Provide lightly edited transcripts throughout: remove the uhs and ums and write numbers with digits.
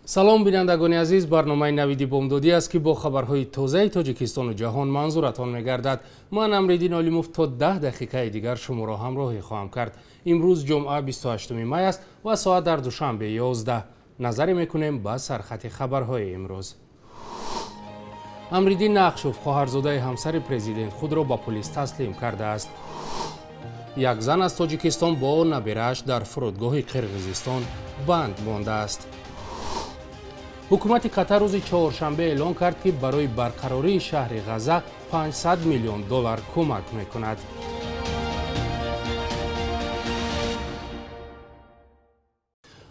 Салом, бинандагони азиз, барномаи Навиди Бомдодӣ аст, ки бо хабарҳои тозаи Тоҷикистону ҷаҳон манзуратон мегардад. Ман Амриддин Олимов то 10 дақиқаи дигар шуморо ҳамроҳӣ хоҳам кард. Имрӯз ҷумъа 28 май аст ва соат дар Душанбе 11. Назаре мекунем ба сархати хабарҳои имрӯз. Амриддин Нақшов, хоҳарзодаи ҳамсари президент, худро ба полис таслим кардааст. Як зан аз Тоҷикистон бо набирааш дар фурудгоҳи Қирғизистон банд мондааст. Ҳукумати Қатар рӯзи чоршанбе эълон кард, ки барои барқарории шаҳри Ғазза 500 миллион доллар кӯмак мекунад.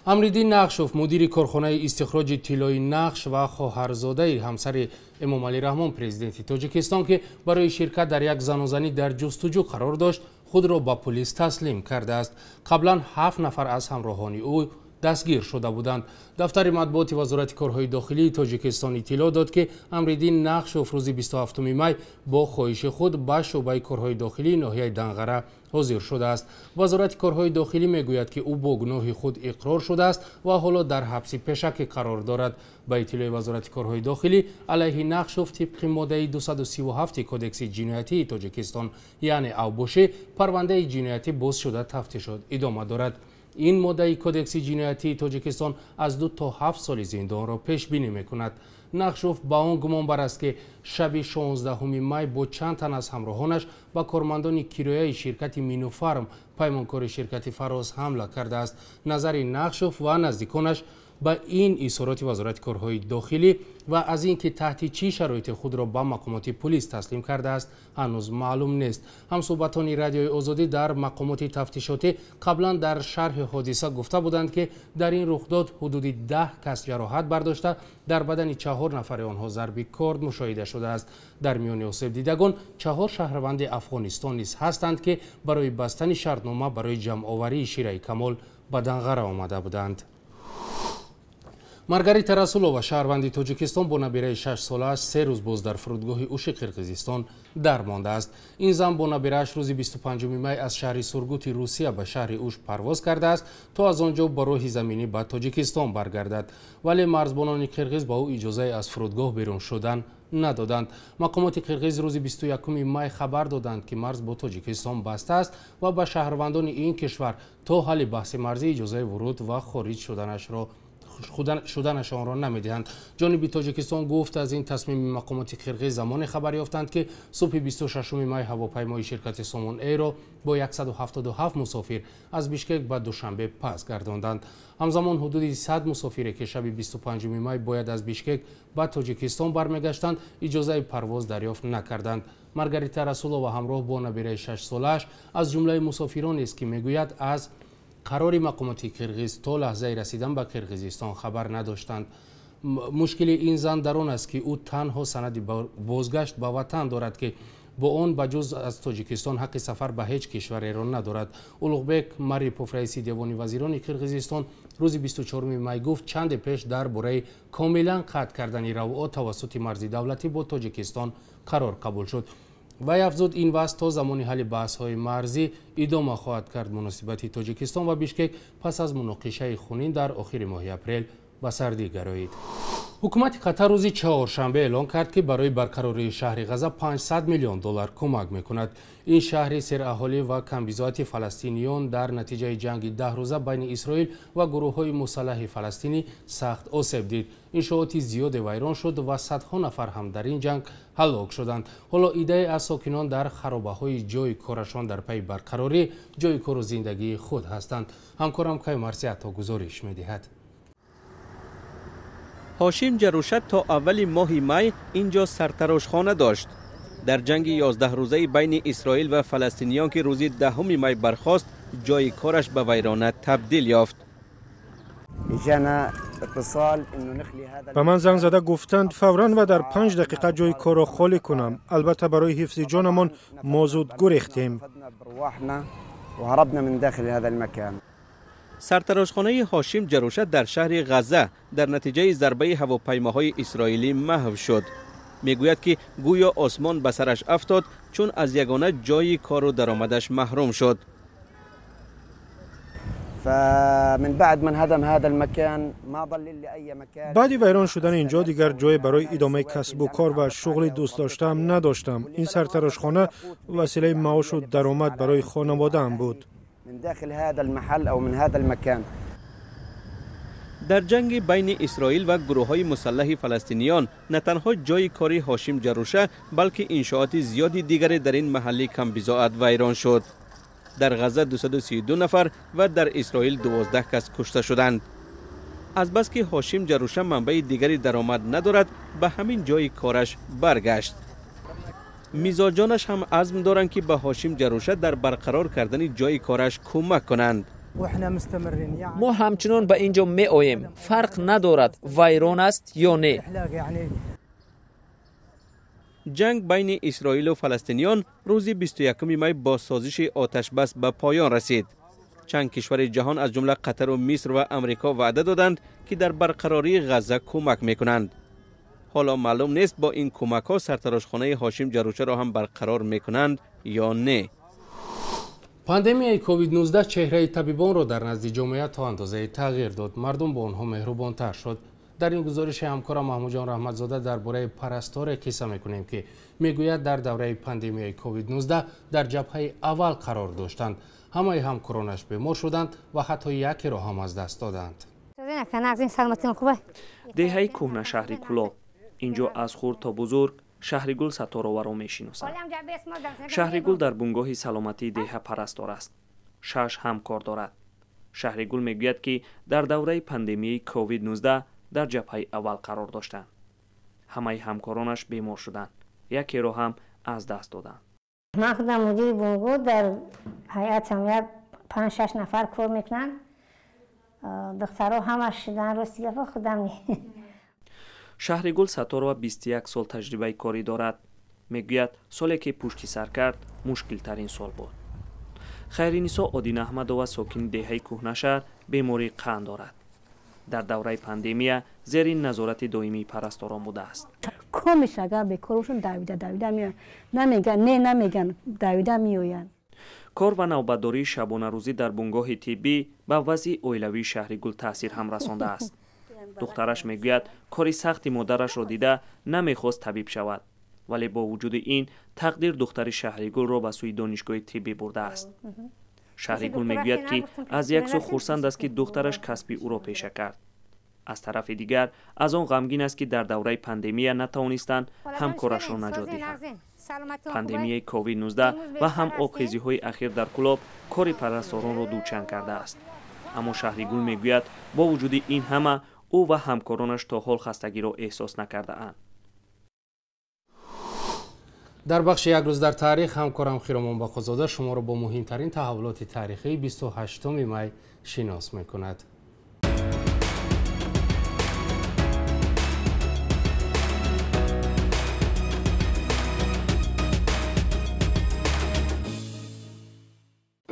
Амриддин Нақшов, мудири корхонаи истихроҷи тиллои Нақш ва хоҳарзодаи ҳамсари Эмомалӣ Раҳмон, президенти Тоҷикистон, ки барои ширкат дар як занозанӣ дар ҷустуҷӯ қарор дошт, худро ба полис таслим кардааст. Қаблан 7 нафар аз ҳамроҳони ӯ дастгир шуда буданд. Дафтари матбуоти Вазорати корҳои дохилии Тоҷикистон иттилоъ дод, ки Амриддин Нақшов рӯзи 27 май бо хоҳиши худ ба шӯъбаи корҳои дохилии ноҳияи Данғара ҳозир шудааст. Вазорати корҳои дохилӣ мегӯяд, ки ӯ бо гуноҳи худ иқрор шудааст ва ҳоло дар ҳабси пешакӣ қарор дорад. Ба иттилои Вазорати корҳои дохилӣ, алайҳи Нақшов тибқи моддаи 237 Кодекси ҷиноятии Тоҷикистон, яъне авбошӣ, парвандаи ҷиноятӣ боз шуда тафтишот идома дорад. Ин моддаи Кодекси ҷиноятии Тоҷикистон аз 2 то 7 соли зиндонро пешбинӣ мекунад. Нақшов ба он гумонбар аст, ки шаби 16 май бо чанд тан аз ҳамроҳонаш ба кормандони кирояи ширкати Минуфарм, паймонкори ширкати Фароз, ҳамла кардааст. Назари Нақшов ва наздиконаш ба ин изҳороти Вазорати корҳои дохилӣ ва аз ин ки таҳти чӣ шароити худро ба мақомоти полис таслим кардааст, ҳанӯз маълум нест. Ҳамсӯҳбатони Радиои Озодӣ дар мақомоти тафтишотӣ қаблан дар шарҳи ҳодиса гуфта буданд, ки дар ин рухдод ҳудуди 10 кас ҷароҳат бардошта, дар бадани 4 нафари онҳо зарби корд мушоҳида шудааст. Дар миёни осебдидагон 4 шаҳрванди Афғонистон низ ҳастанд, ки барои бастани шартнома барои ҷамъоварии шираи камол ба Данғара омада буданд. Маргарита Расулова, шаҳрванди Тоҷикистон, бо набираи 6 солааш 3 рӯз боз дар фурудгоҳи Уши Қирғизистон дармондааст. Ин зан бо набирааш рӯзи 25 май аз шаҳри Сургути Русия ба шаҳри Уш парвоз кардааст, то аз он ҷо ба роҳи заминӣ ба Тоҷикистон баргардад. Вале марзбонони қирғиз ба ӯ иҷозаи аз фурудгоҳ берун шудан надоданд. Мақомоти қирғиз рӯзи 21 май хабар доданд, ки марз бо Тоҷикистон баста аст ва ба шаҳрвандони ин кишвар то ҳалли баҳси марзӣ иҷозаи вуруд ва хориҷ шуданашонро намедиҳанд. Ҷониби Тоҷикистон гуфт, аз ин тасмими мақомоти қирғиз замоне хабар ёфтанд, ки субҳи 26 май ҳавопаймои ширкати Сомон Эйро бо 177 мусофир аз Бишкек ба Душанбе пас гардонданд. Ҳамзамон ҳудуди 100 мусофире, ки шаби 25 май бояд аз Бишкек ба Тоҷикистон бармегаштанд, иҷозаи парвоз дарёфт накарданд. Маргарита Расулова ҳамроҳ бо набираи 6 солааш аз ҷумлаи мусофиронест, ки мегӯяд, аз қарори мақомоти қирғиз то лаҳзаи расидан ба Қирғизистон хабар надоштанд. Мушкили ин зан дар он аст, ки ӯ танҳо санади бозгашт ба ватан дорад, ки бо он ба ҷуз аз Тоҷикистон ҳаққи сафар ба ҳеҷ кишвареро надорад. Улуғбек Марипов, раиси Девони вазирони Қирғизистон, рӯзи 24 май гуфт, чанде пеш дар бораи комилан қатъ кардани равъо тавассути марзи давлатӣ бо Тоҷикистон қарор қабул шуд. Вай афзуд, ин вазъ то замони ҳалли баҳсҳои марзӣ идома хоҳад кард. Муносибати Тоҷикистон ва Бишкек пас аз муноқишаи хунин дар охири моҳи апрел ба сардӣ гароид. Ҳукумати Қатар рӯзи чоршанбе эълон кард, ки барои барқарории шаҳри Ғазза 500 миллион доллар кӯмак мекунад. Ин шаҳри сераҳолӣ ва камбизоати фаластиниён дар натиҷаи ҷанги 10 рӯза байни Исроил ва гурӯҳҳои мусаллаҳи фаластинӣ сахт осеб дид. Иншооти зиёде вайрон шуд ва садҳо нафар ҳам дар ин ҷанг ҳалок шуданд. Ҳоло иддае аз сокинон дар харобаҳои ҷойи корашон дар пайи барқарорӣ ҷойи кору зиндагии худ ҳастанд. Ҳамкорам Каюмарси Ато гузориш медиҳад. Ҳошим Ҷарушат то аввали моҳи май инҷо сартарошхона дошт. Дар ҷанги 11 рӯзаи байни Исроил ва фаластиниён, ки рӯзи 10 май бархост, ҷойи кораш ба вайрона табдил ёфт. Ба ман занг зада гуфтанд, фавран ва дар 5 дақиқа ҷои корро холӣ кунам. Албатта, барои ҳифзи ҷонамон мо зуд гурехтем. Сартарошхонаи Ҳошим Ҷарушат дар шаҳри Ғазза дар натиҷаи зарбаи ҳавопаймоҳои исроилӣ маҳв шуд. Мегӯяд, ки гӯё осмон ба сараш афтод, чун аз ягона ҷойи кору даромадаш маҳрум шуд. Баъди вайрон шудани ин ҷо дигар ҷое барои идомаи касбу кор ва шуғли дӯстдоштаам надоштам. Ин сартарошхона василаи маошу даромад барои хонаводаам буд. Дар ҷанги байни Исроил ва гурӯҳҳои мусаллаҳи фаластиниён на танҳо ҷои кори Ҳошим Ҷаруша, балки иншооти зиёди дигаре дар ин маҳалли камбизоат вайрон шуд. Дар Ғазза 232 нафар ва дар Исроил 12 кас кушта шуданд. Азбаски Ҳошим Ҷаруша манбаи дигари даромад надорад, ба ҳамин ҷои кораш баргашт. Мизоҷонаш ҳам азм доранд, ки ба Ҳошим Ҷаруша дар барқарор кардани ҷои кораш кӯмак кунанд. Мо ҳамчунон ба ин ҷо меоем, фарқ надорад вайрон аст ё не. Ҷанг байни Исроилу фаластиниён рӯзи 21 май бо созиши оташбас ба поён расид. Чанд кишвари ҷаҳон аз ҷумла Қатару Миср ва Амрико ваъда доданд, ки дар барқарории Ғазза кӯмак мекунанд. Ҳоло маълум нест бо ин кӯмакҳо сартарошхонаи Ҳошим Ҷарушаро ҳам барқарор мекунанд ё не. Пандемияи COVID-19 чеҳраи табибонро дар назди ҷомеа то андозае тағйир дод. Мардум бо онҳо меҳрубонтар шуд. Дар ин гузориши ҳамкорам Маҳмудҷон Раҳматзода дар бораи парасторе қисса мекунем, ки мегӯяд дар давраи пандемияи COVID-19 дар ҷабҳаи аввал қарор доштанд. Ҳамаи ҳамкоронаш бемор шуданд ва ҳатто якеро ҳам аз даст доданд. Деҳаи кӯҳнашаҳри Кӯлоб. Инҷо аз хурд то бузург Шаҳригул Саттороваро мешиносанд. Шаҳригул дар бунгоҳи саломатии деҳа парастор аст. 6 ҳамкор дорад. Шаҳригул мегӯяд, ки дар давраи пандемияи COVID-19 дар ҷабҳаи аввал қарор доштанд. Ҳамаи ҳамкоронаш бемор шуданд, якеро ҳам аз даст доданд. Ман худам мудири бунгоҳ, дар ҳайатам як 5-6 нафар кор мекунанд. Духтаро ҳамаш шудан, рости гапа худам не. Шаҳригул Сатторова 21 сол таҷрибаи корӣ дорад. Мегӯяд, соле ки пушти сар кард, мушкилтарин сол буд. Хайринисо Одина Аҳмадова, сокини деҳаи кӯҳнашаҳр, бемории қанд дорад. Дар давраи пандемия зери назорати доимии парасторон будааст. Комиш агар бекор бошанд, давида давида меоянд. Намеган, не намеган, давида меоянд. Кор ва навбатдории шабонарӯзӣ дар бунгоҳи тиббӣ ба вазъи оилавии Шаҳригул таъсир ҳам расондааст. Духтараш мегӯяд, кори сахти модарашро дида намехост табиб шавад, вале бо вуҷуди ин тақдир духтари Шаҳригулро ба сӯи донишгоҳи тиббӣ бурдааст. Шаҳригул мегӯяд, ки аз як сӯ хурсанд аст, ки духтараш касби ӯро пеша кард. Аз тарафи дигар аз он ғамгин аст, ки дар давраи пандемия натавонистанд ҳамкорашро наҷот диҳанд. Пандемияи COVID-19 ва ҳам обхезиҳои ахир дар Кӯлоб кори парасторонро дучанд кардааст. Аммо Шаҳригул мегӯяд, бо вуҷуди ин ҳама ӯ ва ҳамкоронаш то ҳол хастагиро эҳсос накардаанд. Дар бахши як рӯз дар таърих ҳамкорам Хиромон Бақозода шуморо бо муҳимтарин таҳаввулоти таърихии 28 май шинос мекунад.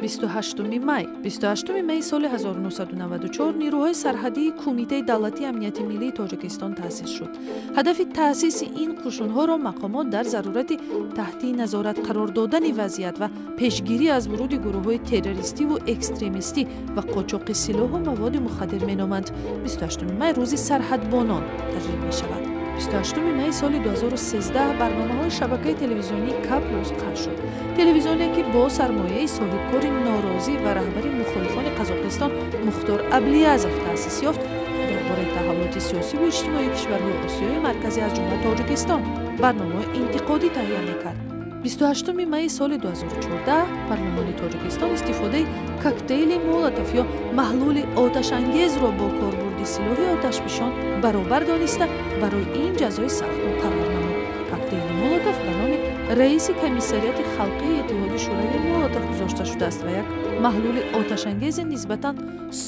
28 май. 28 май соли 1994 нирӯҳои сарҳадии Кумитаи давлатии амнияти миллии Тоҷикистон таъсис шуд. Ҳадафи таъсиси ин қушунҳоро мақомот дар зарурати таҳти назорат қарор додани вазъият ва пешгирӣ аз вуруди гурӯҳҳои террористиву экстремистӣ ва қочоқи силоҳу маводи мухаддир меноманд. 28 май рӯзи сарҳадбонон таҷлил мешавад. 28 май соли 2013 барномаҳои шабакаи телевизионии К Плюс қатъ шуд. Телевизионе ки бо сармояи соҳибкори норозӣ ва раҳбари мухолифони Қазоқистон Мухтор Аблиязов таъсис ёфт, дар бораи таҳаввулоти сиёсиву иҷтимоии кишварҳои Осиёи Марказӣ аз ҷумла Тоҷикистон барномаҳои интиқодӣ таҳия мекард. 28 май соли 2014 парлумони Тоҷикистон истифодаи коктейли Молотов ё маҳлули оташангезро бо корбурди силоҳи оташфишон баробар дониста барои ин ҷазои сахт муқаррар намуд. Коктейли Молотов ба номи раиси комиссариати халқии Иттиҳоди Шӯравӣ Молотов гузошта шудааст ва як маҳлули оташангези нисбатан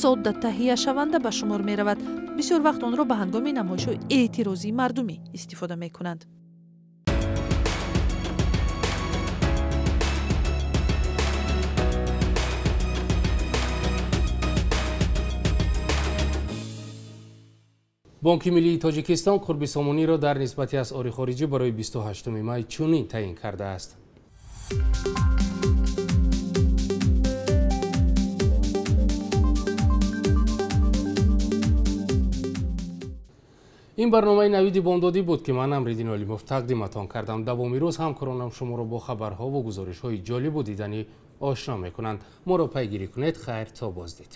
содда таҳияшаванда ба шумор меравад. Бисёр вақт онро ба ҳангоми намоишҳои эътирозии мардумӣ истифода мекунанд. Бонки миллии Тоҷикистон қурби сомониро дар нисбати асъори хориҷӣ барои 28 май чунин таъин кардааст. Ин барномаи Навиди Бомдодӣ буд, ки ман, Амриддин Олимов, тақдиматон кардам. Давоми рӯз ҳамкоронам шуморо бо хабарҳову гузоришҳои ҷолибу диданӣ ошно мекунанд. Моро пайгирӣ кунед. Хайр, то боздид.